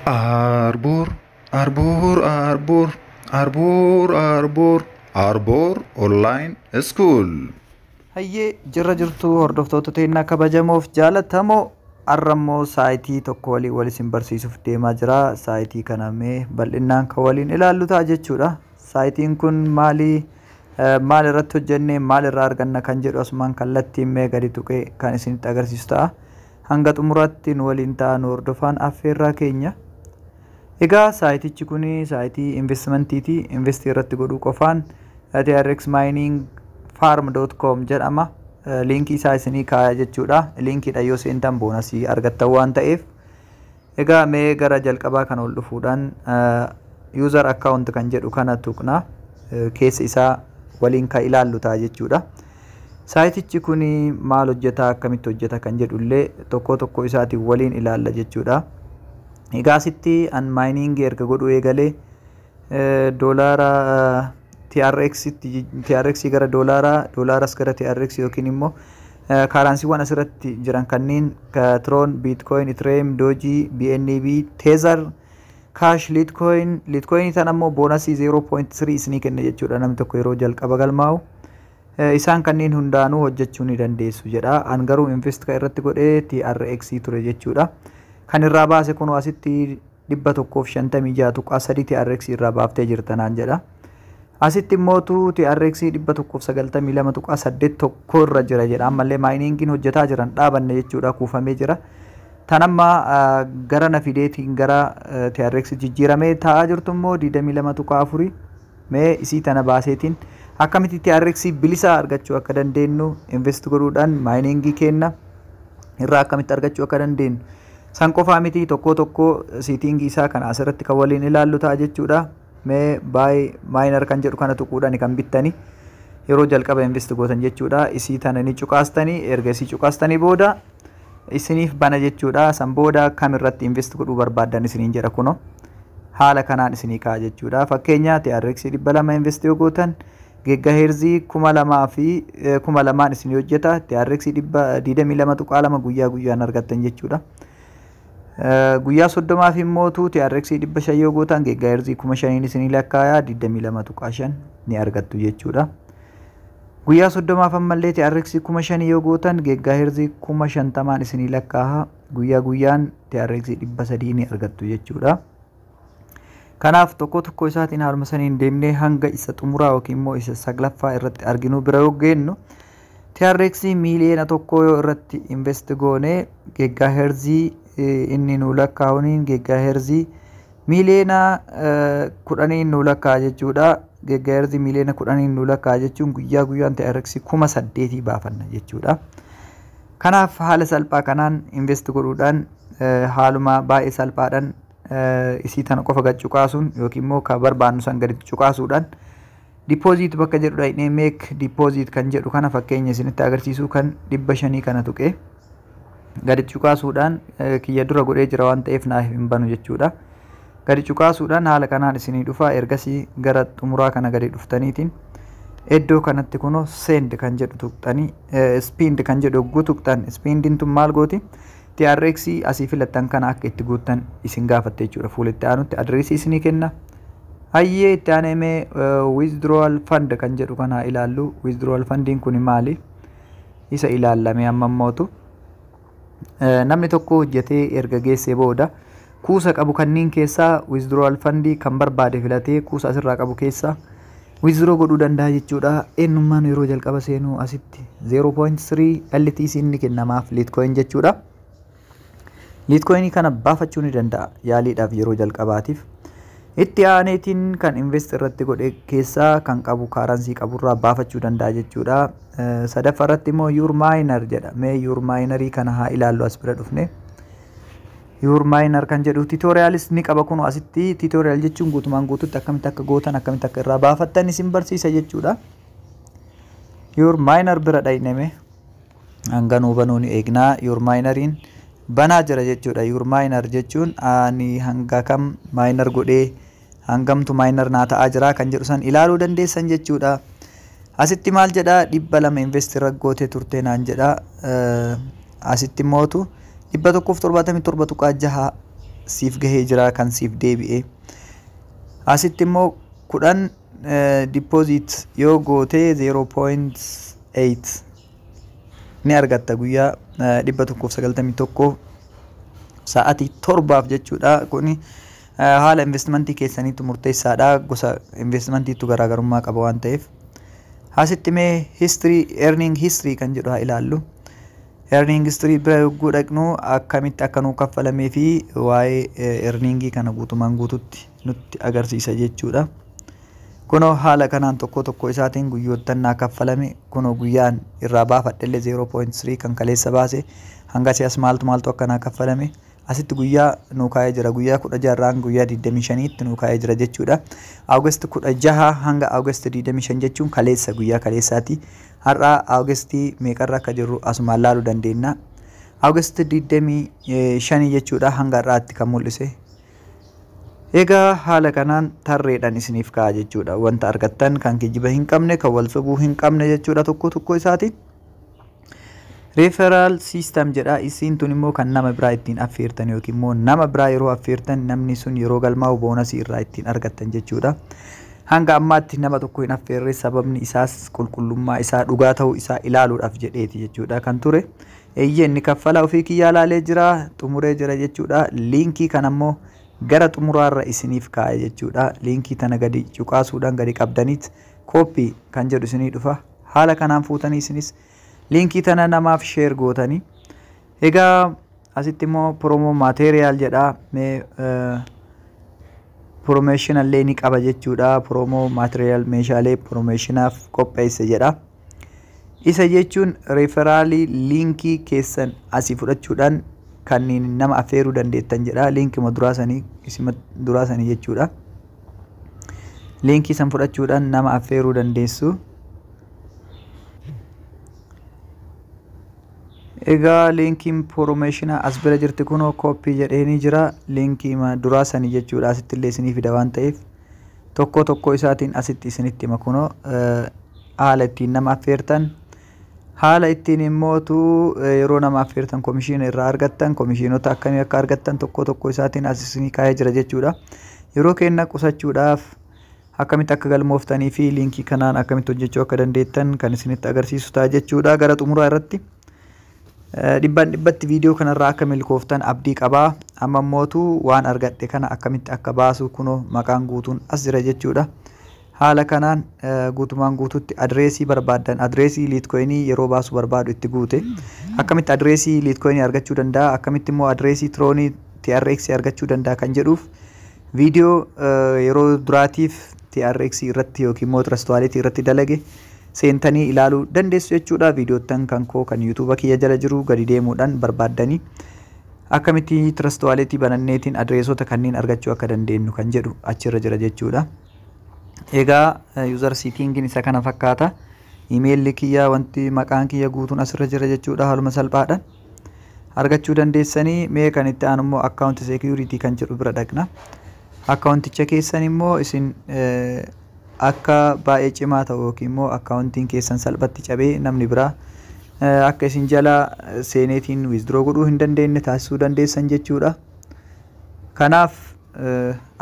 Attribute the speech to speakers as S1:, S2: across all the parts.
S1: Arbor, Arbor, Arbor, Arbor, Arbor, Arbor Online School.
S2: Hayyee, jirra jirtu hordoftoota teennaa kabajamoof jaalatamoo? Har'ammoo saayitii tokko waliin wal isin barsiisuuf deemaa jira. Saayitii kana mee bal'inaan kan waliin ilaallu ta'a jechuudha. Saayitiin kun maali? Maal irratti hojjennee maal irraa arganna kan jedhu asumaan kallattiin mee gadi tuqee kan isinitti agarsiisu ta'a. Hanga xumuraatti nu waliin ta'a, nu hordofaan affeerraa keenya. Egaa saayitichi kun saayitii investimentiiti. Investii irratti godhuu qofaan TRX Mining farm.com jedhama. Liinkii isaa isinii kaaya jechuudha. Liinkiidha yoo seentan boonasii argattan waan ta'eef. Egaa mee gara jalqabaa kana ol dhufuudhaan user account kan jedhu kana tuqna. Keessa isaa waliin kan ilaallu ta'a jechuudha. Saayitichi kun maal hojjeta, akkamitti hojjeta kan jedhullee tokko tokko isaatiin waliin ilaalla jechuudha. Egaa asitti an miningii erga godhuu eegalee doolaara TRX, TRX gara doolaaraa, doolaaras gara TRX yookiin immoo currencywwan asirratti jiran kanneen Tron, Bitcoin, Ethereum, Doge, BNB, Tether, Cash, Litecoin, Litecoin tan ammoo boonasii 0.3 isinii kenna jechuudha namni tokko yeroo jalqaba galmaa'u. Isaan kanneen hundaanuu hojjechuu ni dandeessu jedha. An garuu invest kan irratti godhee TRX ture jechuudha. Kan irraa baase kun asitti 156.3 TRX irraa baaftee jirta naan jedha. Asitti immootu TRX 192.81 irra jira jedha. Ammallee miningiin hojjetaa jiran dhaabanne jechuudha, kuufamee jira. Tan amma gara na fideetiin gara TRX jijjiiramee taa'aa jirtu immoo 22.4. Mee isii tana baaseetiin akkamitti TRX bilisa argachuu akka dandeenyu, invest godhuudhaan miningii kenna irraa akkamitti argachuu akka dandeenyu, san qofaa miti, tokko tokko settingii isaa kana asirratti kan waliin ilaallu ta'a jechuudha. Mee buy miner kan jedhu kana tuquudhaan kan bittani yeroo jalqaba invest gootan jechuudha. Isii tana ni cuqaastanii, erga isii cuqaastanii booda isiniif bana jechuudha. San booda kam irratti invest godhuu barbaaddan isiniin jedha, kuno haala kanaan isinii ka'a jechuudha. Fakkeenya TRX 200 invest yoo gootan gigahertzii 2000 fi 2000n isinii hojjeta. TRX 22.2 guyyaa guyyaan argattan jechuudha. Guyyaa 30f immootu TRX 500 yoo gootan gigahertzii 5000n isinii lakkaayaa, 22.5 ni argattu jechuudha. Guyyaa 30f ammallee TRX 5000 yoo gootan gigahertzii 50,000n isinii lakkaa'a. Guyyaa guyyaan TRX 300 ni argattu jechuudha. Kanaaf tokko tokko isaatiin haaluma saniin deemnee hanga isa xumuraa yookiin immoo isa saglaffaa irratti arginu bira yoo geennu, TRX 1 miiliyoona yoo irratti invest goone gigahertzii inni nu lakkaa'uniin gigahertzii miiliyoona 10n nu lakkaa'a jechuudha. Gigahertzii miiliyoona 10n nu lakkaa'a jechuun guyyaa guyyaan TRX 8000 baafanna jechuudha. Kanaaf haala salphaa kanaan invest godhuudhaan, haaluma baay'ee salphaadhaan isii tana qofa gad cuqaasuun yookiin immoo kan barbaannu san gadi cuqaasuudhaan deposit bakka jedhudha inni make deposit kan jedhu kana, fakkeenya isinitti agarsiisuu kan 500 kana tuqee gadi cuqaasuudhaan, kiyya dura godhee jira waan ta'eef naaf hin banu jechuudha. Gadi cuqaasuudhaan haala kanaan isinii dhufa. Ergasii gara xumuraa kana gadi dhuftaniitiin iddoo kanatti kunoo send kan jedhu tuqxanii, spend kan jedhu yogguu tuqxan, spendiin tun maal gooti? TRX asii filattan kana akka itti guuttan isin gaafatte jechuudha. Fuula itti aanutti adreesii isinii kenna. Hayyee, itti aanee mee withdrawal fund kan jedhu kana ilaallu. Withdrawal fundiin kun maali? Isa ilaallame amma mootu. Namni tokko hojjetee erga geessee booda kuusa qabu kanneen keessaa withdrawal fundii kan barbaade filatee kuusa asirraa qabu keessaa withdraw godhuu danda'a jechuudha. Eenyummaan yeroo jalqaba seenuu asitti 0.3 LTC inni kennamaaf, Litecoin jechuudha. Litecoinii kana baafachuu ni danda'a yaaliidhaaf yeroo jalqabaatiif. Itti aaneetiin kan invest irratti godhe keessaa kan qabu currency qaburraa baafachuu danda'a jechuudha. Sadaffaa irratti immoo your miner jedha. Mee your minerii kana haa ilaallu as bira dhufne. Your miner kan jedhu tutorialis ni qaba kun asitti. Tutorial jechuun guutumaan guututti akkamitti akka gootan, akkamitti akka irraa baafattan isin barsiisa jechuudha. Your miner bira dhayneme hanga nuu banuu ni eegnaa. Your mineriin banaa jira jechuudha. Your miner jechuun ani hanga kam miner godhee, hangamtu miner naa ta'aa jira kan jedhu san ilaaluu dandeessan jechuudha. Asitti maal jedha? 200 invest irra gootee turte naan jedha. Asitti mootu 177.6 siif gahee jira kan siif deebi'e. Asitti immoo 10 deposit yoo gootee 0.8 ni argatta guyyaa 191 sa'aatii 7f jechuudha. Kuni haala investimentii keessaniitu murteessaadha. Gosa investimentiitu garaagarummaa qaba waan ta'eef. Asitti mee history, earning history kan jedhu haa ilaallu. Earning history bira yogguu dhaqnu akkamitti akka nuu kaffalamee fi waa'ee earningii kana guutumaan guututti nutti agarsiisa jechuudha. Kunoo haala kanaan tokko tokko isaatiin guyyoottan naa kaffalame, kunoo guyyaan irraa baafadhe illee 0.3 kan kaleessa baase, hanga si'as maaltu maaltu akka naa kaffalame asitti guyyaa nuu kaa'ee jira. Guyyaa 16 hanga guyyaa 25tti nuu kaa'ee jira jechuudha. August 16 hanga August 25 jechuun kaleessa, guyyaa kaleessaati. Har'a August meeqarra akka jirru asumaan laaluu dandeenya. August 25 jechuudha hanga har'aatti kan mul'ise. Egaa haala kanaan tarreedhaan isiniif ka'a jechuudha. Wanta argattan kan kijiba hin qabne, kan wal sobuu hin qabne jechuudha tokko tokko isaati. Referral system jedha. Isiin tun immoo kan nama biraa ittiin affeertan yookiin immoo nama biraa yeroo affeertan namni sun yeroo galmaa'u bonusii irraa ittiin argattan jechuudha. Hanga ammaatti nama tokko hin affeerre, sababni isaas qulqullummaa isaa, dhugaa ta'uu isaa ilaaluudhaaf jedheeti jechuudha kan ture. Eeyyee, inni kaffala ofii kiyyaa laalee jira, xumuree jira jechuudha. Liinkii kana immoo gara xumuraarra isiniif kaa'e jechuudha. Liinkii tana gadi cuqaasuudhaan gadi qabdaniit copy kan jedhu isinii dhufa. Haala kanaan fuutanii isinis liinkii tana namaaf share gootanii. Egaa asitti immoo promo material jedha. Mee promotion illee ni qaba jechuudha. Promo material meeshaalee promotionaaf qopheesse jedha. Isa jechuun referralii liinkii keessan asii fudhachuudhaan kanneen nama affeeruu dandeettan jedha. Liinkii duraa sanii, isima duraa sanii jechuudha. Liinkii san fudhachuudhaan nama affeeruu dandeessu. Egaa liinkiin promotionaa as bira jirti, kunoo copy jedheenii jira. Liinkii duraa sanii jechuudha. Asitti illee isinii fida waan ta'eef tokko tokko isaatiin asitti isinitti hima. Kunoo haala ittiin nama affeertan, haala ittiin immootu yeroo nama affeertan komishiina irraa argattan, komishiinota akkamii akka argattan tokko tokko isaatiin as isinii kaa'ee jira jechuudha. Yeroo kenna qusachuudhaaf akkamitti akka galmooftanii fi liinkii kanaan akkamitti hojjechuu akka dandeettan kan isinitti agarsiisu ta'a jechuudha. Gara xumuraa irratti dhibbaan dhibbatti viidiyoo kanarraa akka milkooftan abdii qabaa. Amma immootu waan argadhe kana akkamitti akka baasu kunoo maqaan guutuun as jira jechuudha. Haala kanaan guutumaan guututti adreesii barbaaddan, adreesii Litecoinii yeroo baasu barbaadu itti guute. Akkamitti adreesii Litecoinii argachuu danda'a, akkamitti immoo adreesii Tronii TRX argachuu danda'a kan jedhuuf viidiyoo yeroo duraatiif TRX irratti yookiin immoo Trust Wallet irratti dalage seentanii ilaaluu dandeessu jechuudha. Viidiyoottan kan koo kan YouTube kiyya jala jiru gadi deemuudhaan barbaaddanii akkamitti Trust Wallet bananneetiin adreesota kanneen argachuu akka dandeenyu kan jedhu achirra jira jechuudha. Egaa user settingiin isa kana fakkaata. Imeelli kiyya, wanti maqaan kiyya guutuun asirra jira jechuudha. Haaluma salphaadhaan argachuu dandeessanii. Mee kan itti aanu immoo account security kan jedhu bira dhaqna. Akkaawunticha keessan immoo isin akka baay'ee cimaa ta'u yookiin immoo akkaawuntiin keessan salphatti cabee namni biraa akka isin jala seeneetiin withdraw godhuu hin dandeenye taasisuu dandeessan jechuudha. Kanaaf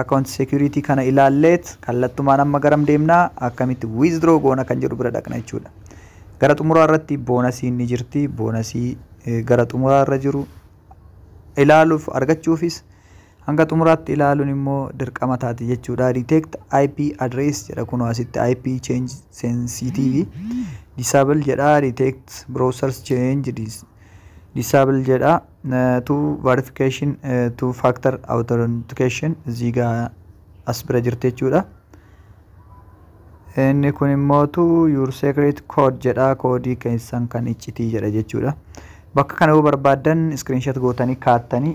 S2: account security kana ilaalleet kallattumaan amma garam deemnaa, akkamitti withdraw goona kan jedhu bira dhaqna jechuudha. Gara xumuraa irratti bonusiin ni jirti. Bonusii gara xumuraa irra jiru ilaaluuf, argachuufis hanga xumuraatti ilaaluun immoo dirqama taati jechuudha. Detect IP address jedha, kunoo asitti IP change sensitive disable jedha. Detect browsers change disable jedha. Two verification, two factor authentication እዚህ ጋር as bira jirti jechuudha. Inni kun immootu your secret code jedha, koodii keessan kan iccitii jedha jechuudha. Bakka kana yoo barbaaddan screenshot gootanii kaattanii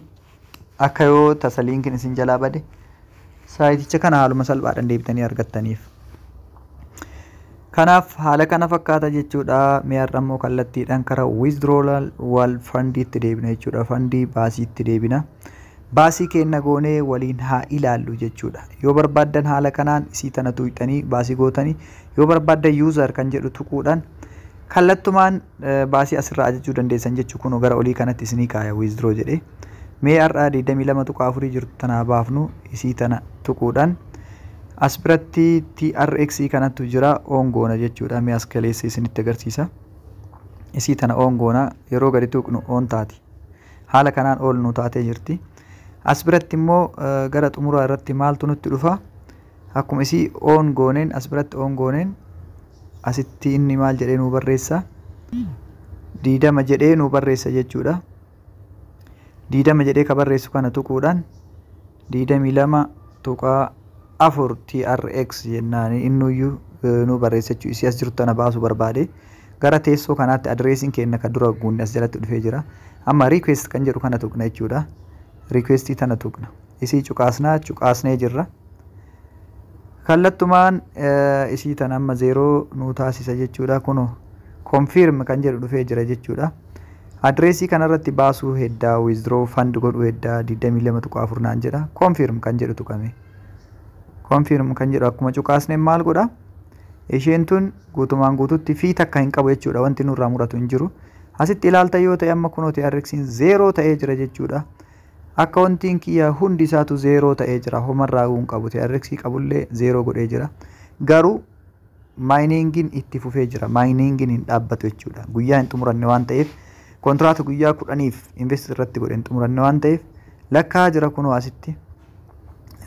S2: akka yoo tasa liinkiin isin jalaa bade saayiticha kana haaluma salphaadhaan deebitanii argattaniif. Kanaaf haala kana fakkaata jechuudha. Mee har'a immoo kallattiidhaan karaa withdrawal wal fundiitti deebina jechuudha. Fundii baasiitti deebina. Baasii kenna goonee waliin haa ilaallu jechuudha. Yoo barbaaddan haala kanaan isii tana tuqxanii baasii gootanii, yoo barbaaddan user kan jedhu tuquudhaan kallattumaan baasii asirraa ajajuu dandeessan jechuu. Kun gara olii kanatti isinii kaaya withdraw jedhee. Mee har'aa 22.4 jirtu tanaa baafnu. Isii tana tuquudhaan as biratti TRX kanatu jira, on goona jechuudha. Mee as kaleessa isinitti agarsiisa. Isii tana on goona. Yeroo gadi tuqnu on taati. Haala kanaan ol nu taatee jirti. As biratti immoo gara xumuraa irratti maaltu nutti dhufa? Akkuma isii on gooneen, as biratti on gooneen, asitti inni maal jedhee nu barreessa? 20 jedhee nu barreessa jechuudha. 20 jedhee ka barreessu kana tuquudhaan 22.4 TRX jennaan innuyyuu nu barreessa jechuudha. Isii as jirtu tana baasuu barbaade. Gara teessoo kanaatti adireesiin keenya kan dura guunne as jalatti dhufee jira. Amma request kan jedhu kana tuqna jechuudha. Requestii tana tuqna. Isii cuqaasnaa, cuqaasnee jirra. Kallattumaan isii tana amma 0 nu taasisa jechuudha. Kunoo confirm kan jedhu dhufee jira jechuudha. Adireesii kanarratti baasuu heddaa, withdraw fund godhuu heddaa, 22.4 naan jedha. Confirm kan jedhu tuqame. Confirm kan jedhu akkuma cuqaasne maal godha? Isheen tun guutumaan guututti fee takka hin qabu jechuudha. Wanti nurraa muratu hin jiru. Asitti ilaalta yoo ta'e, amma kunoo TRX'n 0 ta'ee jira jechuudha. Akka wantiin kiyya hundi isaatu 0 ta'ee jira. Homarraa hin qabu. TRX qabullee 0 godhee jira. Garuu miningiin itti fufee jira. Miningiin hin dhaabbatu jechuudha. Guyyaa hin xumuranne waan ta'eef, kontiraata guyyaa 10f invest irratti godhe hin xumuranne waan ta'eef lakkaa jira. Kunoo asitti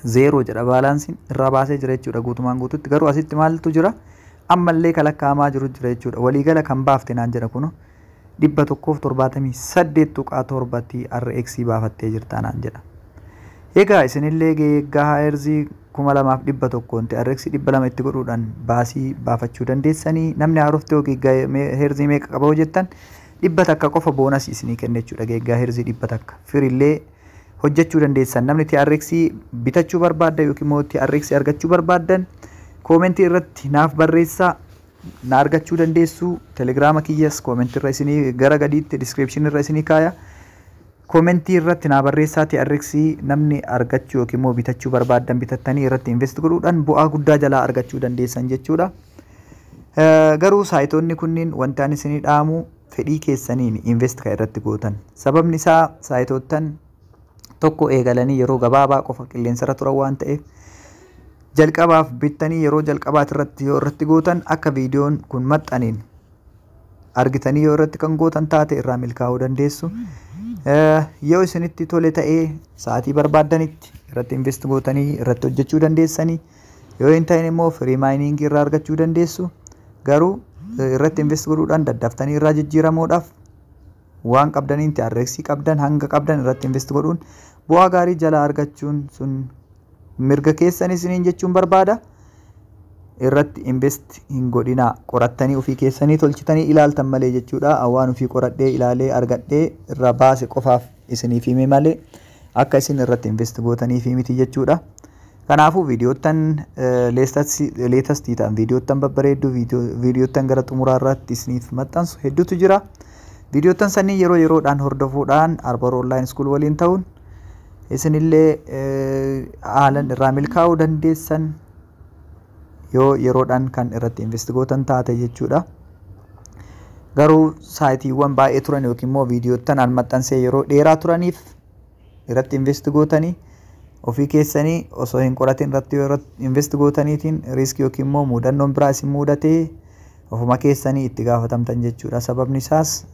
S2: 0 jedha, balanceiin irraa baasee jira jechuudha guutumaan guututti. Garuu asitti maaltu jira? Ammallee kan lakkaa'amaa jiru jira jechuudha. Waliigala kan baafte naan jedha, kunoo 178.7 TRX baafattee jirta naan jedha. Egaa isinillee gigahertzii 2100 TRX 200 itti godhuudhaan baasii baafachuu dandeessanii. Namni haarofte gigahertzii meeqa qaba hojjettan, 100 qofa bonusii isinii kenna jechuudha. Gigahertzii 100 firillee hojjechuu dandeessan. Namni TRX bitachuu barbaaddan yookiin immoo TRX argachuu barbaaddan commentii irratti naaf barreessaa, na argachuu dandeessu. Telegiraama kiyyas commentii irra isinii, gara gadiitti descriptionii irra isinii kaaya. Commentii irratti naa barreessaa. TRX namni argachuu yookiin immoo bitachuu barbaaddan bitattanii irratti invest godhuudhaan bu'aa guddaa jalaa argachuu dandeessan jechuudha. Garuu siteoonni kunniin wanti ani isinii dhaamu fedhii keessaniin invest kan irratti gootan. Sababni isaa siteoottan tokko eegalanii yeroo gabaabaa qofa qilleensarra turan waan ta'eef, jalqabaaf bittanii yeroo jalqabaati irratti yoo irratti gootan, akka viidiyoon kun maxxaniin argitanii yoo irratti kan gootan taate irraa milkaa'uu dandeessu. Yoo isinitti tole ta'ee sa'aatii barbaaddanitti irratti invest gootanii irratti hojjechuu dandeessanii, yoo hin ta'in immoo free miningii irraa argachuu dandeessu. Garuu irratti invest godhuudhaan daddaftanii irraa jijjiiramuudhaaf waan qabdaniin, TRX qabdan hanga qabdan irratti invest godhuun bu'aa gaarii jalaa argachuun sun mirga keessan isiniin jechuun barbaada. Irratti invest hin godhinaa, qorattanii ofii keessanii tolchitanii ilaaltan malee jechuudha. Waan ofii qoradhee ilaalee argadhee irraa baase qofaaf isiniif hime malee akka isin irratti invest gootaniif miti jechuudha. Kanaafuu viidiyoottan latestii ta'an, viidiyoottan babbareedduu, viidiyoottan gara xumuraa irratti isiniif maxxansu hedduutu jira. Viidiyoottan sanii yeroo yeroodhaan hordofuudhaan Arbor Online School waliin ta'uun isinillee haalan irraa milkaa'uu dandeessan yoo yeroodhaan kan irratti invest gootan taate jechuudha. Garuu siteiiwwan baay'ee turan yookiin immoo viidiyoottan an maxxansee yeroo dheeraa turaniif irratti invest gootanii ofii keessanii osoo hin qoratin irratti yoo invest gootaniitiin riskii yookiin immoo mudannoon biraa isin mudatee ofuma keessanii itti gaafatamtan jechuudha. Sababni isaas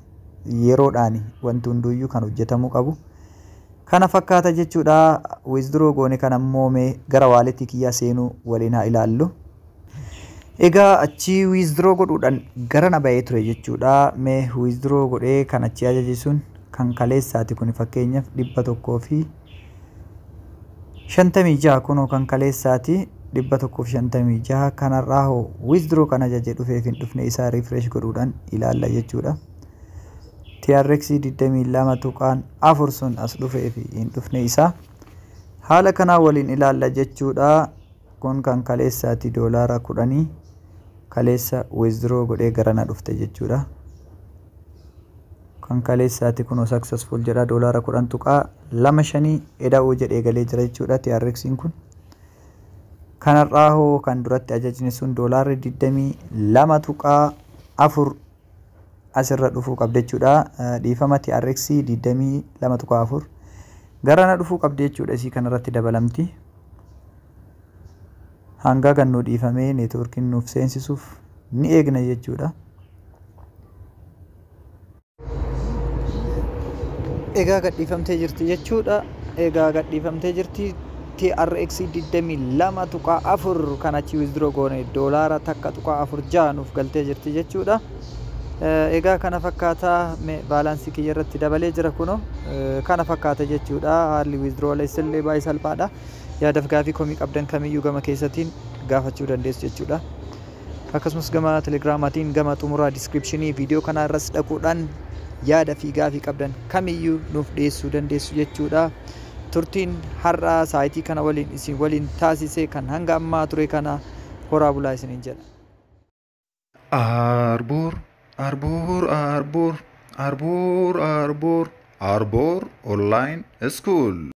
S2: yeroodhaan wanti hunduyyuu kan hojjetamuu qabu. Kana fakkaata jechuudha. Withdraw goone kan ammoo mee gara walletii kiyyaa seenuu waliin haa ilaallu. Egaa achii withdraw godhuudhaan gara na ba'ee ture jechuudha. Mee withdraw godhee kan achii ajaje sun kan kaleessaati kun, fakkeenyaaf 156, kunoo kan kaleessaati 156. Kanarraa hoo withdraw kan ajaje dhufeef hin dhufne isaa refresh godhuudhaan ilaalla jechuudha. TRX 22.4 sun as dhufee fi hin dhufne isaa haala kanaa waliin ilaalla jechuudha. Kun kan kaleessaati, $10 kaleessa withdraw godhee gara na dhufte jechuudha. Kan kaleessaati kunoo successful jedha, $10.25 eda'uu jedhee galee jira jechuudha TRX'n kun. Kanarraa hoo kan duratti ajajni sun doolaarri 22.4 asirra dhufuu qabda jechuudha. Dhiifama, TRX 22.4. Garana dhufuu qabdi jechuudha, isii kanarratti dabalamti. Hanga gannuu dhiifamee neetwoorkiin nuuf seensisuuf ni eegna jechuudha. Egaa gadhiifamtee jirti jechuudha. Egaa gadhiifamtee jirti. TRX 22.4 kan achi withdraw goone doolaara 1.46 nuuf galtee jirti jechuudha. Egaa kana fakkaataa baalaansii kiyya irratti dabalee jira kunoo kana fakkaata jechuudha. Haalli withdrawal illee baay'ee salphaadha. Yaadaaf gaafii komii qabdan kamiyyuu gama keessatiin gaafachuu dandeessu jechuudha. Akkasumas gama telegiraamaatiin gama xumuraa diskiripshinii viidiyoo kanaa irras dhaquudhaan yaada fi gaafii qabdan kamiyyuu nuuf dhiyeessuu dandeessu jechuudha. Turtiin har'a saayitii kana waliin isin waliin taasise kan hanga ammaa ture kana horaa bulaa isiniin jedha.
S1: Arbor, Arbor, Arbor, Arbor, Arbor, Arbor Online School.